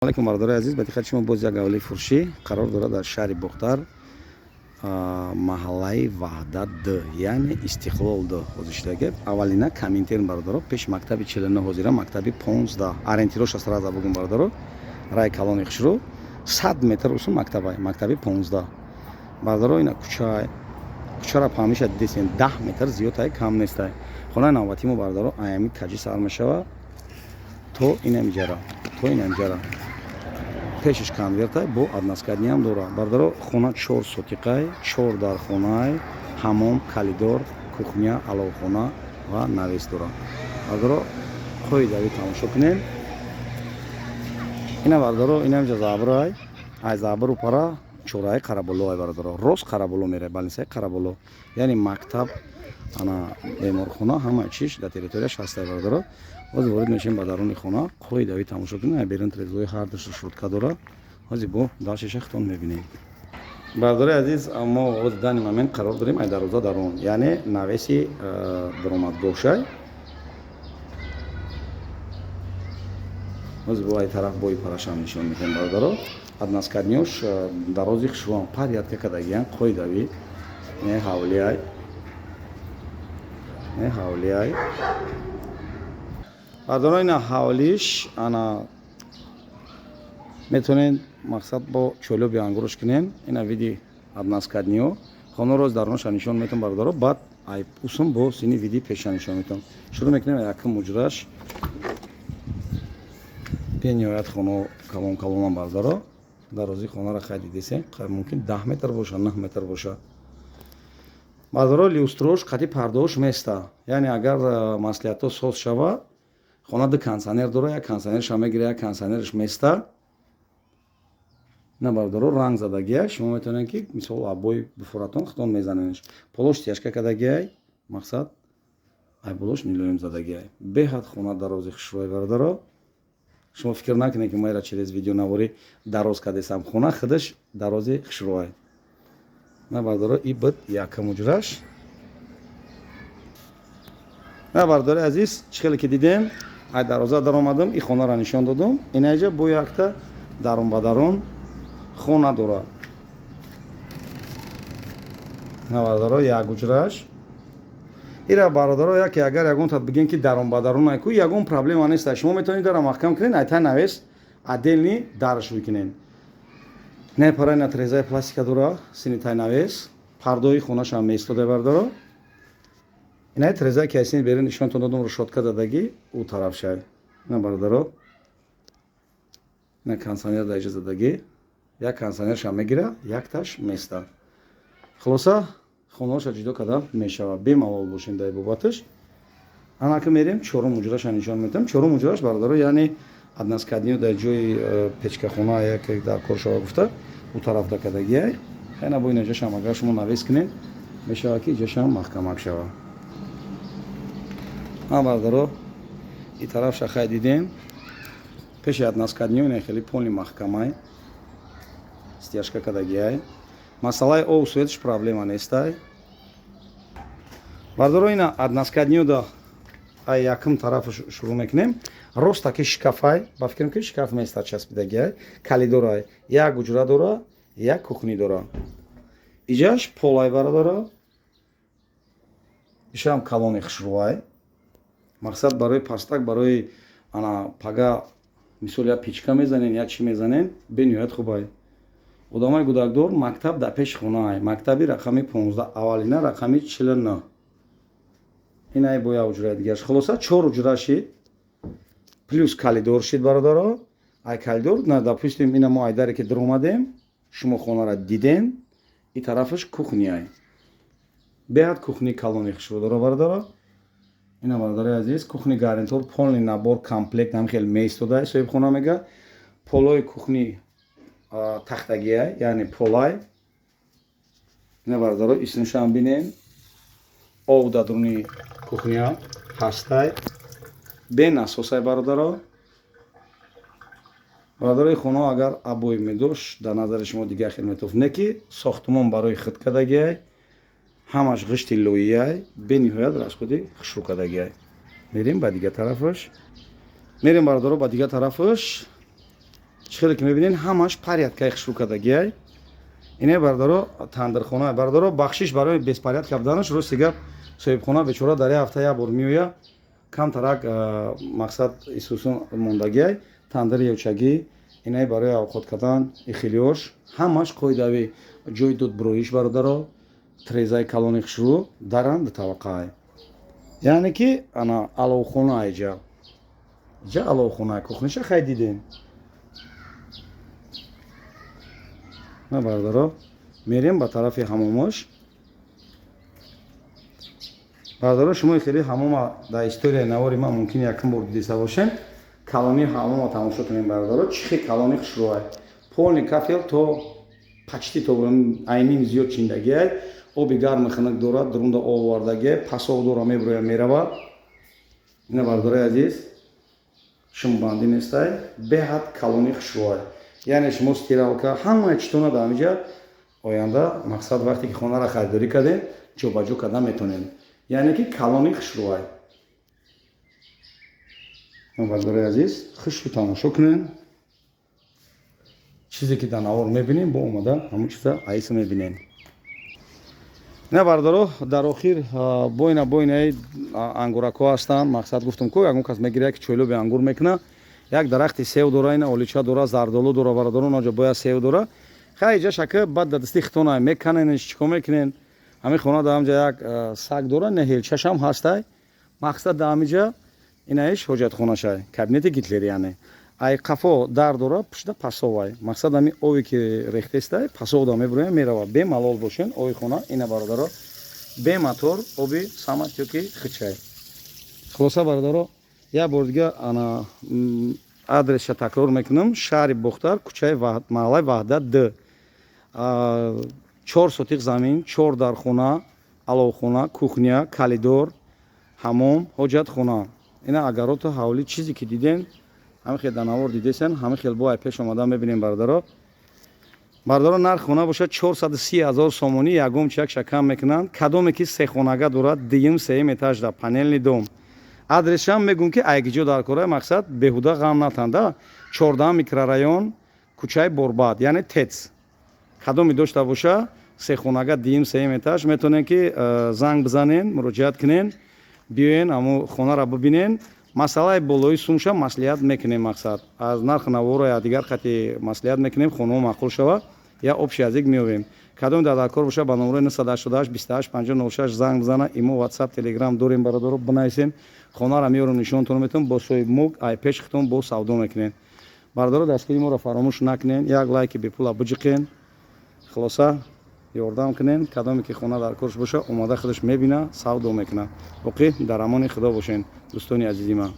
Алейкум, бародарои азиз! Ба диққати шумо боз як ҳавлии фурӯшӣ қарор дорад дар шаҳри Бохтар, маҳаллаи Ваҳдат д, яъне Истиқлол д ҳозир шуда. Аввалина Коминтерн, бародаро, пеши мактаби 49, ҳозира мактаби 15. Ориентироша сразу бугум, бародаро, рай калони хушрӯ, 100 метр усу мактабай, мактаби 15, бародаро. Ина кӯчаай, кӯчара паҳмиша дидесен, 10 метр зиёдтай, кам нестай. Хонаи навбатии мо, бародаро, аями каҷи сар мешава то инамиҷара, то инамиҷара. Пешаш конвертай, бо односкатниам дора, бародаро. Хона 4 сотиқай, чор дархонай, ҳамом, коридор, кухня, аловхона ва навес дора, бародаро. Қоидави тамошо кунем. Ина, бародаро, инамҷа забрай, ай забру пара чораи Қараболоай, бародаро. Рост Қараболо мерай, больницаи Қараболо, яъне мактаб, ана беморхона, ҳама чиш дар территорияш ҳастай, бародаро. Ҳозир ворид мешем ба даруни хона, қоидави тамошо кунем. Берун трезои ҳардуш решётка дора. Ҳозир бо дальшеша худтон мебинем, бародари азиз. Мо ҳозир данный момент қарор дорем ай дарвоза дарун, яъне навеси даромадгоҳшай. Ҳозир бо ай тараф бои парашам нишон медиҳем, бародаро. Односкатниёш дарози хушрӯам, порядка кардагиян, қоидави. Не ҳавлиай, не ҳавлиай, бародаро, ина ҳавлиш. Ана метавонед, мақсад, бо чӯлоби ангуруш кунен. Ина види односкатниё хона роз дарунаша нишон метавон, бародаро. Баъд ай усум бо сини види пеша нишон метавон. Шурӯъ мекунем якум муҷраш. Бениҳоят хоно калон калонам, бародаро. Дарози хонара хай дидесен, мумкин 10 метр боша, 9 метр боша, бародаро. Люстрош қати пардош места, яъне агар маслиҳатҳо соз шава, хона ду кондиционер дора, як кондиционерша мегира, як кондиционерш места. На, бародаро, ранг задагия, шумо метавонед, ки мисол обои буфуратон, худтон мезаненш. Полош стяжка кардагиай, мақсад, ай болош милоим задагиай. Беҳад хона дарози хушрӯй, бародаро. Шумо фикр накунед, ки ма ира через видеонаворӣ дароз кардесам, хона худаш дарози хушрӯай. На, бародаро, и буд якам ҳуҷраш. На, бародари азиз, чӣ хеле ки дидем, ай дароза даромадам, и хонаро нишон додум. Инаҷа бо якта дарун ба дарун хона дорад, на, бародаро, як ҳуҷраш. Ира, бародаро, яке агар ягон та бигем, ки дарун ба дарун айку, ягон проблема нест, шумо метавонед дара маҳкам кунед, айтай навес отдельный дараш бикунед. Не парай, на трезаи пластика дора сини тай навес, пардои хонашам меистода, бародаро. Инай трезае ки айсини берун нишонтон додум, решётка задагӣ, ӯ тараф шай. На, бародаро, ина кондиционер дар иҷа задагӣ, як кондиционершам мегира, якташ места. Хулоса, хонаҳоша ҷудо карда мешавад, бемалол бошем дар бобаташ. Анака мерем, чорум ҳуҷраша нишон медиҳам. Чорум ҳуҷраш, бародаро, яъне односкатниё дар ҷои печкахона як дар кор шава гуфта, ӯ тараф дакардагиай. Хайна, бо инаҷашам агар шумо навес кунед, мешавад, ки иҷашам маҳкамак шава. Ҳа, бародаро, и тарафша хай дидем. Пеши односкатниё ина хеле полный маҳкамай, стяжка кардагиай. Масъалаи об светш проблема нестай, бародаро. Ина односкатниёда ай якум тараф шурӯъ мекунем. Ростаки шкафай, ба фикрам, ки шкаф места, часпидагиай. Калидорай, як ҳуҷра дора, як кухни дора. Иҷаш полай, бародаро, ишам калони хушрӯай. Мақсад, барои пастак, барои ана пага, мисол, як печка мезанен, як чӣ мезанен, бениҳоят хубай. Одамои гудакдор, мактаб дар пеши хонаай, мактаби рақами 15, аввалина рақами 49. Инай бо як ҳуҷраи дигараш. Хулоса, чор ҳуҷра шид плюс калидор шид, бародаро. Ай калидор на, допустим, ина мо айдаре ки даромадем, шумо хонара диден, и тарафаш кухняй, беҳад кухни калони хушрӯ дора, бародаро. Ина, бародарои азиз, кухни гарнитур, полный набор, комплект ҳам хел меистода. Соҳибхона мега, полои кухни тахтагиай, яъне полай. Ина, бародаро, исмшам бинем, об дар дуруни кухня ҳастай, бенасосай, бародаро. Бародарои, хона агар обои медошт, дар назари шумо дигар хел метофт, не ки сохтумон барои худ кардагиай, ҳамаш ғишти лоияй, бениҳоят расходи хушрӯ кардагиай. Мерем ба дигар тарафаш, мерем, бародаро, ба дигар тарафаш. Чӣ хеле ки мебинед, ҳамаш порядкаи хушрӯ кардагиай. Ине, бародаро, тандирхона. Бародаро, бахшиш барои беспорядка буданаш. Рости гап, соҳибхона бечора дар як ҳафта як бор меоя, камтарак мақсад исусун мондагиай. Тандири ёчагӣ инай барои авқот кардан, ихилиёш ҳамаш қоидавӣ. Ҷои дудбуроиш, бародаро, трезаи калони хушрӯ даранд, дутабақаай. Яъне ки ана аловхона, иҷа иҷа аловхона, кухниша хай дидем. На, бародаро, мерем ба тарафи ҳамомош. Бародаро, шумо хеле ҳамома дар историяи навори ман мумкин якум бор дида бошем. Калони ҳамома тамошо кунем, бародаро, чӣ хел калони хушрӯай. Полный кафел, то почти то айним зиёд чиндагиай. Оби гарми хунук дорад, дурунда об овардагиай, пасов дора, меброя, мерава. Ина, бародарои азиз, шумбандӣ нестай, беҳад калони хушрӯай. Яъне шумо стиралка, ҳамаи читона дар ҳамиҷа оянда, мақсад, вақте ки хонаро харидорӣ кардем, ҷобаҷо кардан метонем. Яъне ки калони хушрӯай. Бародарои азиз, хушрӯ тамошо кунем. Чизе ки дар навор мебинем, бо омада ҳамон чиза аиса мебинем. На, бародаро, дар охир бойна бойнаи ангуракҳо ҳастанд. Мақсад, гуфтам ку, ягон кас мегиря, ки чойлоби ангур мекуна. Як дарахти сев дора, ина олича дора, зардолу дора, бародаро, наҷо бояд сев дора. Хай, иҷа шака баъд дар дасти хитона меканенш, чикор мекунен. Ҳамин хона дар ҳамҷа як саг дора, не, ҳелчашам ҳастай. Мақсад, дар ҳамиҷа инаиш ҳоҷатхонашай, кабинети Гитлер. Яъне ай қафо дар дора, пушта пасовай. Мақсад, ҳами ови ки рехтестай, пасовда мебуроя, мерава. Бемалол бошен, ови хона ина, бародаро, бе мотор, оби самотёки хичай. Хулоса, бародаро, як бор дига ана адресша такрор мекунам: шаҳри Бохтар, кӯчаи маҳаллаи Ваҳдат д, 4 сотиқ замин, чор дархона, аловхона, кухня, коридор, ҳамом, ҳоҷатхона. Ина агароту ҳавлӣ, чизе ки дидем, ҳамин хел дар навор дидесен, ҳамин хел бо ай пеш омадан мебинем, бародаро. Бародаро, нарх хона бошад 430 000 сомонӣ, ягон чиякша кам мекунанд. Кадоме ки сехонага дорад, дуюм, сеюм этажда, панельный дом. Адресшам мегӯм, ки айгиҷо дар кораи, мақсад, беҳуда ғам натанда: 14 микрорайон, кӯчаи Борбад, яъне ТЭЦ. Кадоме дошта боша сехонага, дуюм, сеюм этаж, метавонем ки занг бизанен, муроҷиат кунен, биёен, ҳамо хонаро бибинен. Масъалаи болои сумша маслиҳат мекунем. Мақсад, аз нархи наворо я дигар хати маслиҳат мекунем. Хонао маъқул шава, я общий язык меёбем. Кадоме дар даркор боша, ба номерои 988 28 50 06 занг бизана. Имо, Ватсап, Телеграм дорем, бародаро, бинависен. Хонаро меёрем, нишонтон метавон, бо соҳибмулк ай пеш хитон бо савдо мекунем. Бародаро, дастгири моро фаромӯш накунен, як лайки бепула биҷиқен. Хулоса, ёрдам кунен. Кадоме ки хона дар корш боша, омада худаш мебина, савдо мекуна. Боқӣ дар амони Худо бошен, дӯстони азизи ман.